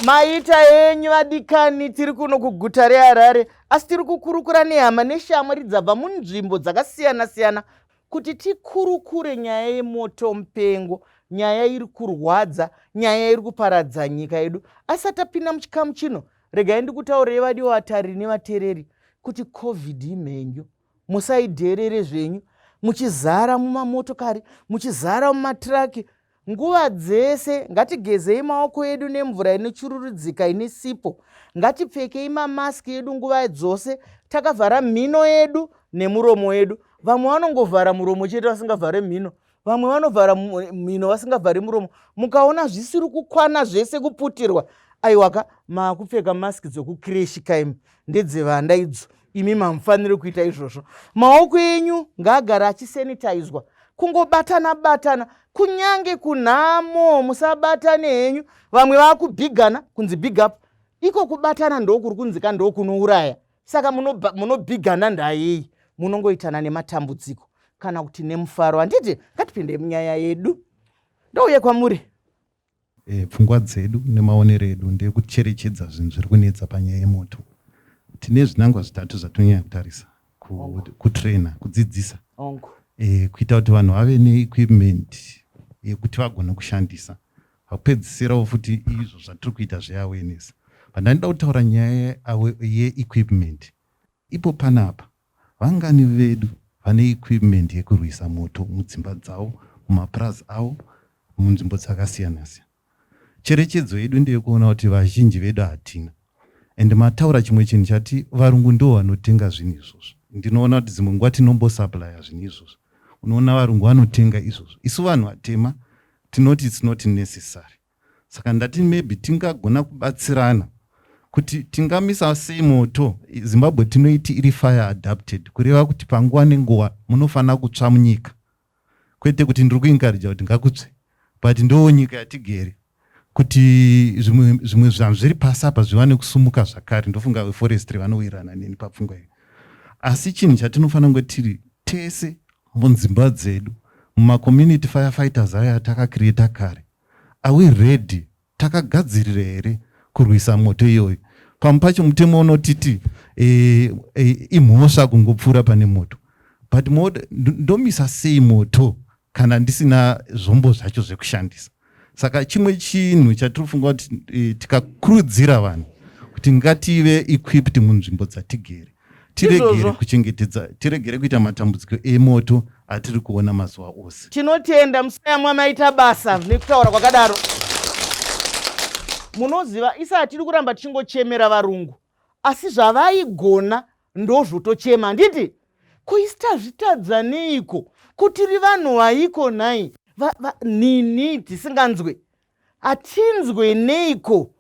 Maita enyu vadikani, tiri kuno kuguta reHarare, asi tiri kukurukura nehama neshamwari dzabva munzvimbo dzakasiyana-siyana kuti tikurukure nyaya yemoto mupengo, nyaya iri kurwadza, nyaya iri kuparadza nyika yedu. Asi tapinda muchikamu chino, regai ndikutaurire vadiwa vatariri nevatereri kuti COVID imhenyu. Musaidherere zvenyu, muchizara mumamotokari, muchizara mumatiraki. Nguva dzese ngatigezei maoko edu nemvura inochururudzika ine sipo. Ngatipfekei mamaski edu nguva dzose takavhara mhino yedu nemuromo wedu. Vamwe vanongovhara muromo chete vasingavhare mhino, vamwe vanovhara mhino vasingavhari muromo. Mukaona zvisiri kukwana zvese kuputirwa, aiwaka, maakupfeka maski dzekukireshi kaimi, ndedzevanda idzo. Imi mamufaniri kuita izvozvo. Maoko enyu ngaagare achisanitizwa. Kungobatana batana kunyange kunhamo, musabatane henyu. Vamwe vakubhigana kunzi big up, iko kubatana ndokuri kunzika ndokunouraya. Saka munobhigana ndayei, munongoitana nematambudziko kana kuti nemufaro. Handiti? Ngatipinde munyaya yedu, ndouye kwamuri. Pfungwa dzedu nemaonero edu ndeyekucherechedza zvinhu zviri kunetsa panyaya yemoto. Tine zvinangwa zvitatu zvatinonyanya kutarisa: kutraina, kudzidzisa, kuita kuti vanhu vave neequipment yekuti vagone kushandisa, pakupedzisirawo futi izvo zvatiri kuita zveawareness. But ndandida kutaura nyaya yeequipment ipo panapa. Vangani vedu vane equipment yekurwisa moto mudzimba dzavo, mumapurazi avo, munzvimbo dzakasiyana-siyana? Cherechedzo yedu ndeyekuona kuti vazhinji vedu hatina. And mataura chimwe chinhu chati varungu ndo vanotenga zvinhu izvozvo. Ndinoona kuti dzimwe nguva tinombosupplya zvinhu izvozvo. Unoona varungu vanotenga izvozvo, isu vanhu vatema tinoti it's not necessary. Saka ndati maybe tingagona kubatsirana kuti tingamisa sei moto. Zimbabwe tinoiti iri fire adapted, kureva kuti panguva nenguva munofanira kutsva munyika. Kwete kuti ndiri kuencourage kuti ngakutsve, but ndo nyika yatigere, kuti zvimwe zvanhu zviri pasi apa zviwane kusumuka zvakare. Ndofunga veforestry vanowirirana neni papfungwa iyo. Asi chinhu chatinofanira kunge tiri tese munzimba dzedu, mumacommunity firefighters ayo atakacreata kare, are we ready? Takagadzirira here kurwisa moto iyoyo? Pamwe pacho mutemo unotiti imhosva kungopfuura pane moto, but ndomisa sei moto kana ndisina zvombo zvacho zvekushandisa? Saka chimwe chinhu chatiri kufunga kuti tikakurudzira vanhu kuti ngative equipped munzvimbo dzatigere, tiregere kuchengetedza, tiregere kuita matambudziko emoto atiri kuona mazuva ose. Tinotenda musayamwa, maita basa nekutaura kwakadaro. Munoziva, isa hatiri kuramba tichingochemera varungu, asi zvavaigona ndozvotochema. Handiti ko isi tazvitadza neiko kutiri vanhu vaiko nhai nini tisinganzwe? Hatinzwe neiko?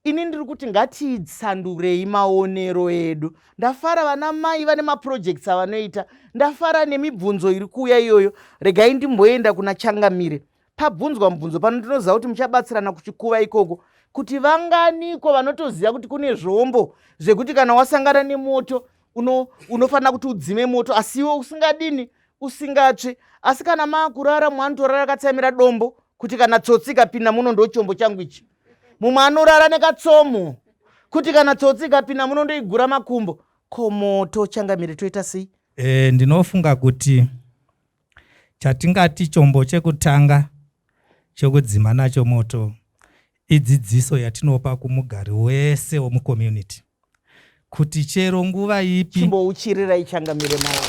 Ini ndiri kuti ngatitsandurei maonero edu. Ndafara vana mai vane maprojects avanoita, ndafara nemibvunzo iri kuuya iyoyo. Regai ndimboenda kuna Changamire. Pabvunzwa mubvunzo pano, ndinoziva kuti muchabatsirana kuchikuva ikoko, kuti vanganiko vanotoziva kuti kune zvombo zvekuti kana wasangana nemoto unofanira kuti udzime moto, asi iwe usingadini, usingatsve. Asi kana maakurara, mumwe anotorara akatsamira dombo kuti kana tsotsi ikapinda muno, ndo chombo changu ichi. Mumwe anorara nekatsomo kuti kana tsotsi ikapinda muno, ndoigura makumbo. Ko moto, Changamire, toita sei? Ndinofunga kuti chatingati chombo chekutanga chekudzima nacho moto idzidziso yatinopa kumugari wese wemucommunity kuti chero nguva ipi. Chimbouchirirai Changamire maoko.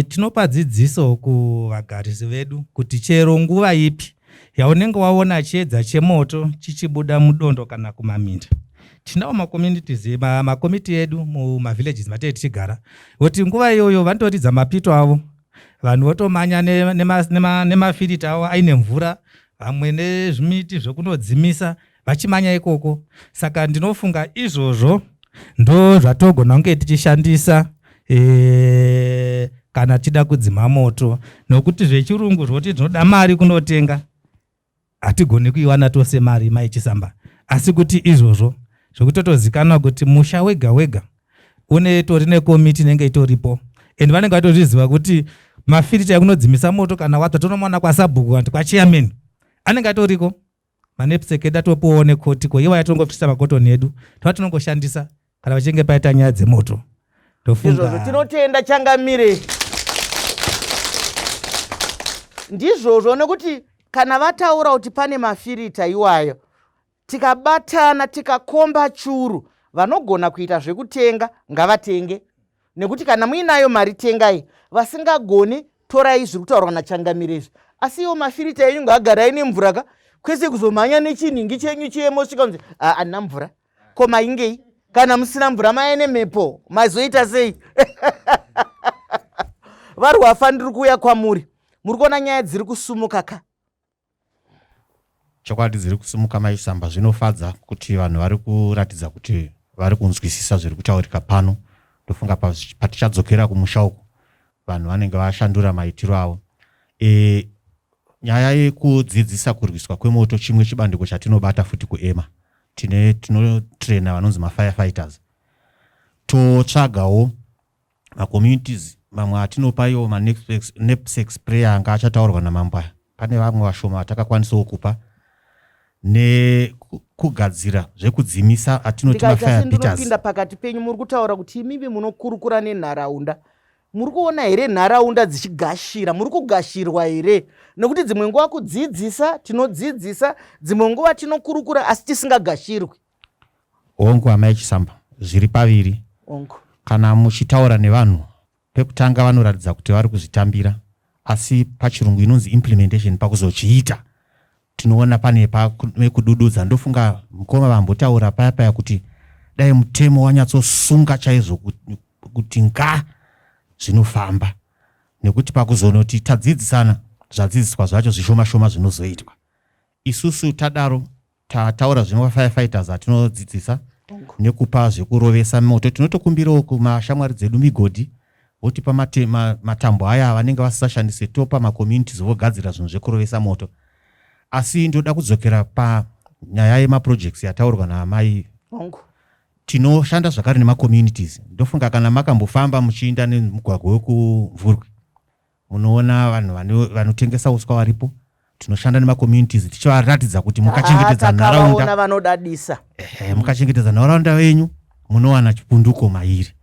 Tinopa dzidziso kuvagarisi vedu kuti chero nguva ipi yaunenge waona chiedza chemoto chichibuda mudondo kana kumaminda, tinawo macommunities, makomiti edu mumavillages matee tichigara, kuti nguva iyoyo vanotoridza mapito avo, vanhu votomanya nemafirita avo aine mvura, vamwe nezvimiti zvekunodzimisa, vachimanya ikoko. Saka ndinofunga izvozvo ndo zvatogona kunge tichishandisa kana tida kudzima moto, nokuti zvechirungu zvoti tinoda mari kunotenga, hatigoni kuiwana tose mari maichisamba. Asi kuti izvozvo zvekutotozikanwa kuti musha wega wega une tori nekomiti inenge itoripo, and vanenge vatozviziva kuti mafirita ekunodzimisa moto kana watsva tonomwana kwasabhuku kana kuti kwachairman. Anenge atoriko manepsek edu atopuwawo nekoti ko iwaya tongopisa makotoni edu tova tinongoshandisa kana vachinge paita nyaya dzemoto. Ndizvozvo, tinotenda changamire. Ndizvozvo, nekuti kana vataura kuti pane mafirita iwayo, tikabatana tikakomba churu, vanogona kuita zvekutenga ngavatenge, nekuti kana muinayo mari tengai, vasingagoni torai zviri kutaurwa nachangamire izvi. Asi iwo mafirita enyu ngaagare aine mvura ka, kwese kuzomhanya nechinhingi chenyu chiyemosvika kunzi handina mvura. Ko maingei kana musina mvura, maya nemhepo mazoita sei? Varwafa, ndiri kuuya kwamuri. Muri kuona nyaya dziri kusumuka ka? Chokwadi dziri kusimuka, maisamba. Zvinofadza kuti vanhu vari kuratidza kuti vari kunzwisisa zviri kutaurika pano. Ndofunga patichadzokera kumusha uku vanhu vanenge vashandura maitiro avo. Nyaya yekudzidzisa kurwiswa kwemoto chimwe chibandiko chatinobata futi kuema. Tine tinotraina vanonzi mafirefighters, totsvagawo macommunities mamwe atinopa iwo manapsack spray anga achataurwa namambo aya. Pane vamwe vashoma vatakakwanisawo kupa nekugadzira zvekudzimisa atinoti mafire beaters. Ndinopinda pakati penyu. Muri kutaura kuti imimi munokurukura nenharaunda. Muri kuona here nharaunda dzichigashira? Muri kugashirwa here? Nekuti dzimwe nguva kudzidzisa tinodzidzisa, dzimwe nguva tinokurukura asi tisingagashirwi. Hongu, amai Chisamba, zviri paviri. Hongu. Kana muchitaura nevanhu pekutanga vanoratidza kuti vari kuzvitambira, asi pachirungu inonzi implementation, pakuzochiita tinoona pane pekudududza. Ndofunga mukoma vambotaura paya paya kuti dai mutemo wanyatsosunga chaizvo kuti nga zvinofamba, nekuti pakuzonoti tadzidzisana, zvadzidziswa zvacho zvishoma shoma zvinozoitwa. Isusu tadaro tataura zvino firefighters atinodzidzisa nekupa zvekurovesa moto. Tinotokumbirawo kumashamwari dzedu migodhi votipa matambo aya vanenge vasisashandise, topa macommunities vogadzira zvinhu zvekurovesa moto. Asi ndoda kudzokera panyaya yemaprojects yataurwa naamai. Tinoshanda zvakare nemacommunities. Ndofunga kana makambofamba muchiinda nemugwagwa wekuMvurwi, munoona vanhu vanotengesa uswa varipo. Tinoshanda nemacommunities tichivaratidza kuti mukachengetedza nharaunda, vanodadisa. Mukachengetedza nharaunda yenyu munowana chipunduko mairi.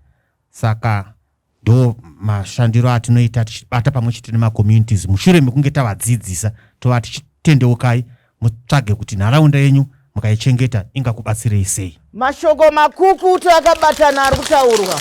Saka ndo mashandiro atinoita, tichibata pamwe chete nemacommunities mushure mekunge tavadzidzisa, tova tichitendeukai mutsvage kuti nharaunda yenyu mukaichengeta ingakubatsirei sei. Mashoko makukutu akabatana ari kutaurwa.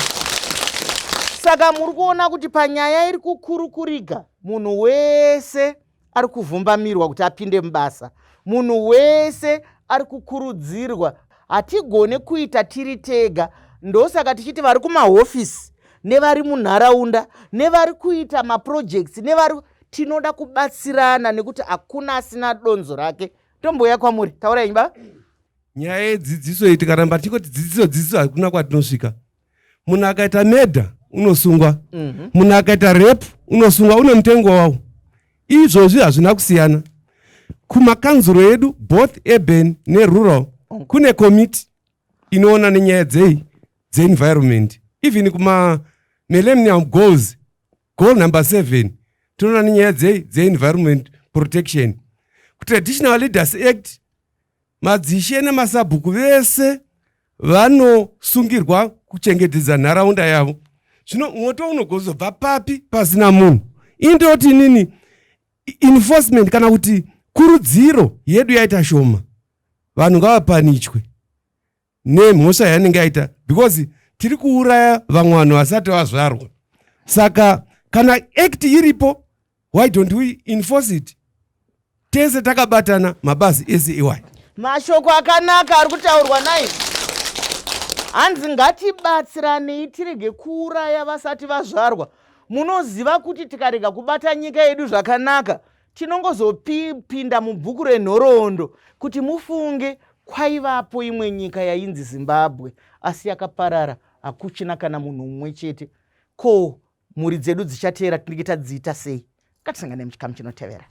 Saka muri kuona kuti panyaya iri kukurukurika, munhu wese ari kuvhumbamirwa kuti apinde mubasa, munhu wese ari kukurudzirwa. Hatigone kuita tiri tega, ndosaka tichiti vari kumahofisi nevari munharaunda nevari kuita maprojects nevari, tinoda kubatsirana nekuti hakuna asina donzo rake. Tomboya kwamuri, taurai baba. Nyaya yedzidziso iyi, tikaramba tichingoti dzidziso dzidziso, hakuna kwatinosvika. Munhu akaita murder unosungwa, munhu akaita rape unosungwa, une mutengo wawo. Izvozvi hazvina kusiyana. Kumakanzuro edu, both urban nerural, kune komiti inoona nenyaya dzei dzeenvironment. Even kuma millennium goals, goal number 7 tinoona nenyaya dzei dzeenvironment protection. Kutraditional Leaders Act, madzishe nemasabhuku vese vanosungirwa kuchengetedza nharaunda yavo. Zvino moto unogozobva papi pasina munhu? Indoti inini enforcement kana kuti kurudziro yedu yaita shoma. Vanhu ngavapanichwe nemhosva yaanenge aita, because tiri kuuraya vamwe vanhu vasati vazvarwa. Saka kana act iripo, why don't we enforce it tese takabatana, mabazi ese iwayo? Mashoko akanaka ari kutaurwa nai. Hanzi ngatibatsiranei tirege kuuraya vasati vazvarwa. Munoziva kuti tikarega kubata nyika yedu zvakanaka, tinongozopinda mubhuku renhoroondo kuti mufunge kwaivapo imwe nyika yainzi Zimbabwe, asi yakaparara, hakuchina kana munhu mumwe chete. Ko mhuri dzedu dzichateera tinenge tadziita sei? Ngatisangane muchikamu chinotevera.